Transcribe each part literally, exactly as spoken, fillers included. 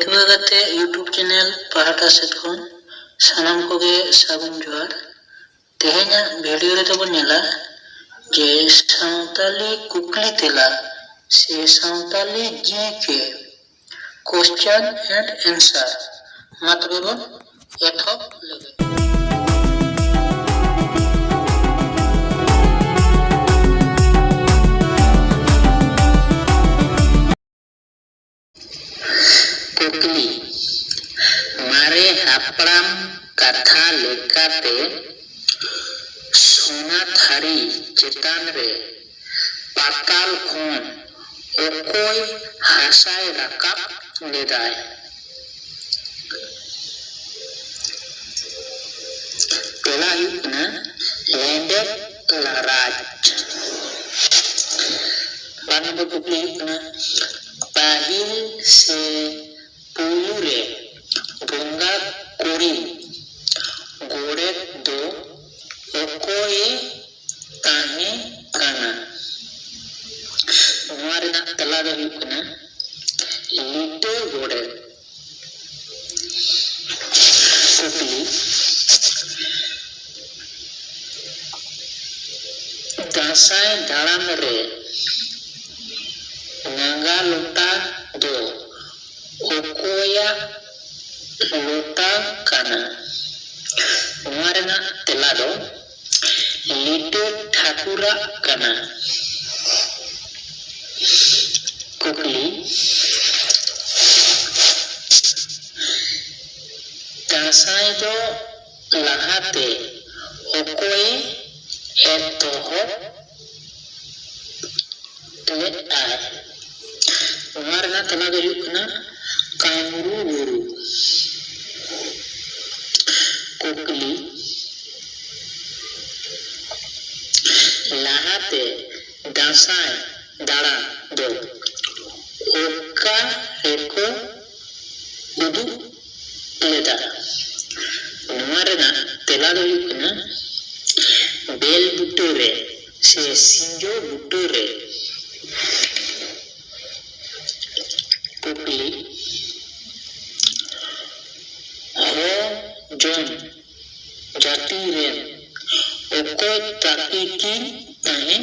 ᱯᱟᱹᱴᱷᱩᱣᱟᱹ ᱜᱟᱛᱮ YouTube channel ᱯᱟᱦᱴᱟ ᱥᱮᱫ ᱠᱷᱚᱱ ᱥᱟᱱᱟᱢ ᱠᱚᱜᱮ ᱥᱟᱹᱜᱩᱱ ᱡᱚᱦᱟᱨ᱾ ᱛᱮᱦᱮᱧᱟᱜ video ᱨᱮᱫᱚ ᱵᱚᱱ ᱧᱮᱞᱟ ᱡᱮ ᱥᱟᱶᱛᱟᱞᱤ ᱠᱩᱠᱞᱤ ᱛᱮᱞᱟ ᱥᱮ Santali G K, question and answer᱾ ᱢᱟ ᱛᱚᱵᱮ ᱵᱚᱱ ᱮᱛᱚᱦᱚᱵ ᱞᱮᱜᱮ᱾ ᱠᱩᱠᱞᱤ, ᱢᱟᱨᱮ ᱦᱟᱯᱲᱟᱢ ᱠᱟᱛᱷᱟ ᱞᱮᱠᱟᱛᱮ ᱥᱚᱱᱟ ᱛᱷᱟᱹᱨᱤ ᱪᱮᱛᱟᱱ ᱨᱮ ᱯᱟᱛᱟᱞ ᱠᱷᱚᱱ ᱚᱠᱚᱭ ᱦᱟᱥᱟᱭ ᱨᱟᱠᱟᱵ ᱞᱮᱫᱟᱭ? ᱛᱮᱞᱟ ᱦᱩᱭᱩᱜ ᱠᱟᱱᱟ ᱞᱮᱸᱰᱮᱫ ᱨᱟᱡᱽ᱾ ᱵᱟᱨ ᱱᱚᱢᱵᱚᱨ ᱠᱩᱠᱞᱤ ᱦᱩᱭᱩᱜ ᱠᱟᱱᱟ, ᱯᱟᱹᱦᱤᱞ ᱥᱮ ᱯᱩᱭᱞᱩ ᱨᱮ ᱵᱚᱸᱜᱟ ᱠᱚᱨᱤᱱ ᱜᱚᱰᱮᱛ ᱫᱚ ᱚᱠᱚᱭᱮ ᱛᱟᱦᱮᱸ ᱠᱟᱱᱟ? ᱱᱚᱣᱟ ᱨᱮᱱᱟᱜ ᱛᱮᱞᱟ ᱫᱚ ᱦᱩᱭᱩᱜ ᱠᱟᱱᱟ ᱞᱤᱴᱟᱹ ᱜᱚᱰᱮᱛ᱾ ᱠᱩᱠᱞᱤ, ᱫᱟᱸᱥᱟᱭ ᱫᱟᱬᱟᱱ ᱨᱮ ᱱᱟᱜᱟ ᱞᱚᱴᱟ ᱫᱚ ᱚᱠᱚᱭᱟᱜ ᱞᱚᱴᱟ ᱠᱟᱱᱟ? ᱱᱚᱣᱟ ᱨᱮᱱᱟᱜ ᱛᱮᱞᱟ ᱫᱚ ᱞᱤᱴᱟᱹ ᱴᱷᱟᱹᱠᱩᱨᱟᱜ ᱠᱟᱱᱟ᱾ ᱠᱩᱠᱞᱤ, ᱫᱟᱸᱥᱟᱭ ᱫᱚ ᱞᱟᱦᱟᱛᱮ ᱚᱠᱚᱭᱮ ᱮᱛᱚᱦᱚᱵ ᱞᱮᱫᱼᱟᱭ? ᱱᱚᱣᱟ ᱨᱮᱱᱟᱜ ᱛᱮᱞᱟ ᱫᱚ ᱦᱩᱭᱩᱜ ᱠᱟᱱᱟ ᱠᱟᱢᱨᱩ ᱜᱩᱨᱩ᱾ ᱠᱩᱠᱞᱤ, ᱞᱟᱦᱟᱛᱮ ᱫᱟᱸᱥᱟᱭ ᱫᱟᱬᱟᱱ ᱫᱚ ᱚᱠᱟ ᱨᱮᱠᱚ ᱩᱫᱩᱜ ᱞᱮᱫᱟ? ᱱᱚᱣᱟ ᱨᱮᱱᱟᱜ ᱛᱮᱞᱟ ᱫᱚ ᱦᱩᱭᱩᱜ ᱠᱟᱱᱟ ᱵᱮᱞ ᱵᱩᱴᱟᱹ ᱨᱮ ᱥᱮ ᱥᱤᱸᱡᱚ ᱵᱩᱴᱟᱹ ᱨᱮ᱾ ᱠᱩᱠᱞᱤ, ᱡᱚᱱ ᱡᱟᱹᱛᱤ ᱨᱮᱱ ᱚᱠᱚᱭ ᱛᱟᱹᱠᱤ ᱠᱤᱱ ᱛᱟᱦᱮᱸ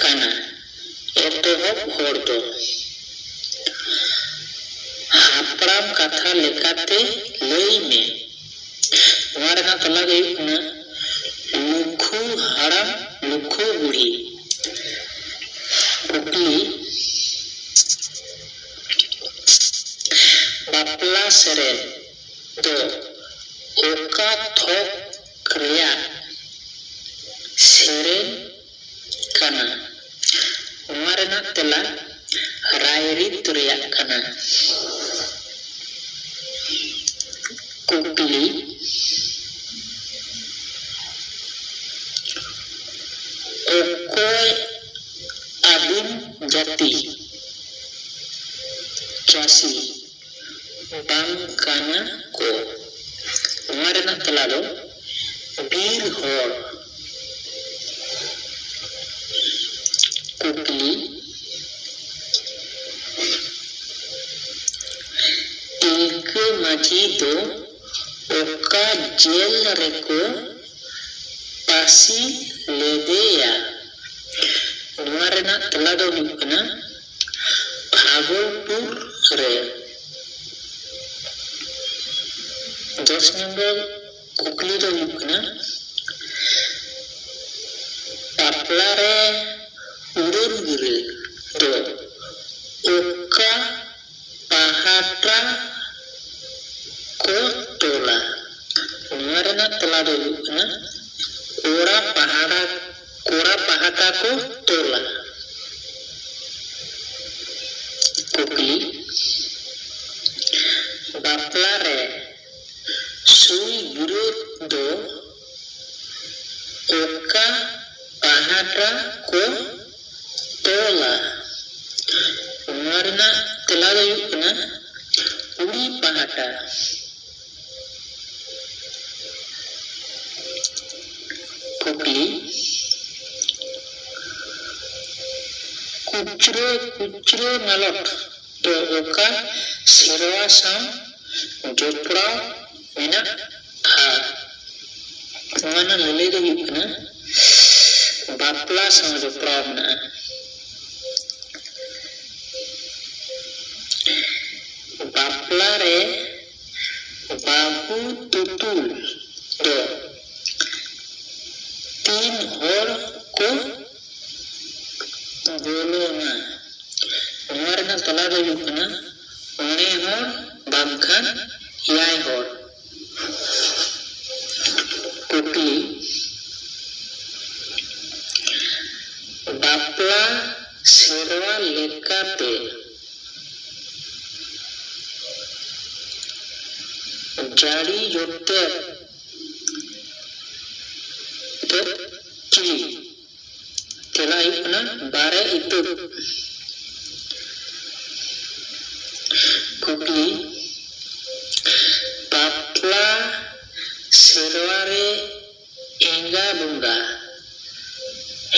ᱠᱟᱱᱟ? ᱮᱛᱚᱦᱚᱵ ᱦᱚᱲ ᱫᱚ᱾ ᱦᱟᱯᱲᱟᱢ ᱠᱟᱛᱷᱟ ᱞᱮᱠᱟᱛᱮ ᱞᱟᱹᱭ ᱢᱮ᱾ ᱱᱚᱣᱟ ᱨᱮᱱᱟᱜ ᱛᱮᱞᱟ ᱫᱚ ᱦᱩᱭᱩᱜ ᱠᱟᱱᱟ ᱞᱩᱠᱷᱩ ᱦᱟᱲᱟᱢ ᱞᱩᱠᱷᱩ ᱵᱩᱲᱦᱤ᱾ ᱠᱩᱠᱞᱤ, ᱵᱟᱯᱞᱟ ᱥᱮᱨᱮᱧ ᱫᱚ ᱚᱠᱟ ᱛᱷᱚᱠ ᱨᱮᱭᱟᱜ ᱥᱮᱨᱮᱧ ᱠᱟᱱᱟ? ᱱᱚᱣᱟ ᱨᱮᱱᱟᱜ ᱛᱮᱞᱟ ᱨᱟᱭᱨᱤᱛ ᱨᱮᱭᱟᱜ ᱠᱟᱱᱟ᱾ ᱠᱩᱠᱞᱤ, ᱚᱠᱚᱭ ᱟᱹᱫᱤᱢ ᱡᱟᱹᱛᱤ ᱪᱟᱹᱥᱤ ᱵᱟᱝ ᱠᱟᱱᱟ ᱠᱚ? ᱱᱚᱣᱟ ᱨᱮᱱᱟᱜ ᱛᱮᱞᱟ ᱫᱚ ᱵᱤᱨ ᱦᱚᱲ᱾ ᱠᱩᱠᱞᱤ, ᱛᱤᱞᱠᱟᱹ ᱢᱟᱹᱡᱷᱤ ᱫᱚ ᱚᱠᱟ ᱡᱮᱞ ᱨᱮᱠᱚ ᱯᱟᱹᱥᱤ ᱞᱮᱫᱮᱭᱟ? ᱱᱚᱣᱟ ᱨᱮᱱᱟᱜ ᱛᱮᱞᱟ ᱫᱚ ᱦᱩᱭᱩᱜ ᱠᱟᱱᱟ ᱵᱷᱟᱜᱚᱞᱯᱩᱨ ᱨᱮ᱾ ᱫᱚᱥ ᱱᱚᱢᱵᱚᱨ ᱠᱩᱠᱞᱤ ᱫᱚ ᱦᱩᱭᱩᱜ ᱠᱟᱱᱟ, ᱵᱟᱯᱞᱟ ᱨᱮ ᱩᱰᱟᱹᱱ ᱜᱤᱨᱟᱹ ᱫᱚ ᱚᱠᱟ ᱯᱟᱦᱴᱟ ᱠᱚ ᱛᱚᱞᱟ? ᱱᱚᱣᱟ ᱨᱮᱱᱟᱜ ᱛᱮᱞᱟ ᱫᱚ ᱦᱩᱭᱩᱜ ᱠᱟᱱᱟ ᱠᱚᱲᱟ ᱯᱟᱦᱴᱟ, ᱠᱚᱲᱟ ᱯᱟᱦᱴᱟ ᱠᱚ ᱛᱚᱞᱟ᱾ ᱠᱩᱠᱞᱤ, ᱵᱟᱯᱞᱟ ᱨᱮ ᱥᱩᱭ ᱜᱤᱨᱟᱹ ᱫᱚ ᱚᱠᱟ ᱯᱟᱦᱴᱟ ᱠᱚ ᱛᱚᱞᱟ? ᱱᱚᱣᱟ ᱨᱮᱱᱟᱜ ᱛᱮᱞᱟ ᱫᱚ ᱦᱩᱭᱩᱜ ᱠᱟᱱᱟ ᱠᱩᱲᱤ ᱯᱟᱦᱴᱟ᱾ ᱠᱩᱠᱞᱤ, ᱠᱩᱪᱨᱟᱹ ᱠᱩᱪᱨᱟᱹ ᱢᱟᱞᱚᱴ ᱫᱚ ᱚᱠᱟ ᱥᱮᱨᱣᱟ ᱥᱟᱶ ᱡᱚᱯᱲᱟᱣ ᱢᱮᱱᱟᱜᱼᱟ? ᱱᱚᱣᱟ ᱨᱮᱱᱟᱜ ᱞᱟᱹᱞᱟᱹᱭ ᱫᱚ ᱦᱩᱭᱩᱜ ᱠᱟᱱᱟ ᱵᱟᱯᱞᱟ ᱥᱟᱶ ᱡᱚᱯᱲᱟᱣ ᱢᱮᱱᱟᱜᱼᱟ᱾ ᱵᱟᱯᱞᱟ ᱨᱮ ᱵᱟᱹᱦᱩ ᱛᱩᱛᱩᱞ ᱫᱚ ᱛᱤᱱ ᱦᱚᱲ ᱠᱚ ᱵᱚᱞᱚᱱᱟ? ᱱᱚᱣᱟ ᱨᱮᱱᱟᱜ ᱛᱮᱞᱟ ᱫᱚ ᱦᱩᱭᱩᱜ ᱠᱟᱱᱟ ᱯᱩᱱᱮ ᱦᱚᱲ ᱵᱟᱝᱠᱷᱟᱱ ᱮᱭᱟᱭ ᱦᱚᱲ᱾ ᱠᱩᱠᱞᱤ, ᱵᱟᱯᱞᱟ ᱥᱮᱨᱣᱟ ᱞᱮᱠᱟᱛᱮ ᱡᱟᱹᱲᱤ ᱡᱚᱴᱮᱫ ᱫᱚ ᱪᱤᱞᱤ? ᱛᱮᱞᱟ ᱦᱩᱭᱩᱜ ᱠᱟᱱᱟ ᱵᱟᱨᱮ ᱤᱛᱟᱹᱫ᱾ ᱠᱩᱠᱞᱤ, ᱵᱟᱯᱞᱟ ᱥᱮᱨᱣᱟ ᱨᱮ ᱮᱸᱜᱟ ᱵᱚᱸᱜᱟ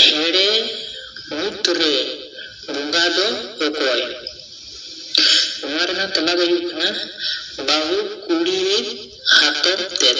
ᱦᱮᱲᱮ ᱢᱩᱫᱽ ᱨᱮ ᱵᱚᱸᱜᱟ ᱫᱚ ᱚᱠᱚᱭ? ᱱᱚᱣᱟ ᱨᱮᱱᱟᱜ ᱛᱮᱞᱟ ᱫᱚ ᱦᱩᱭᱩᱜ ᱠᱟᱱᱟ ᱵᱟᱹᱦᱩ ᱠᱩᱲᱤ ᱨᱤᱡ ᱦᱟᱛᱚᱢ ᱛᱮᱫ᱾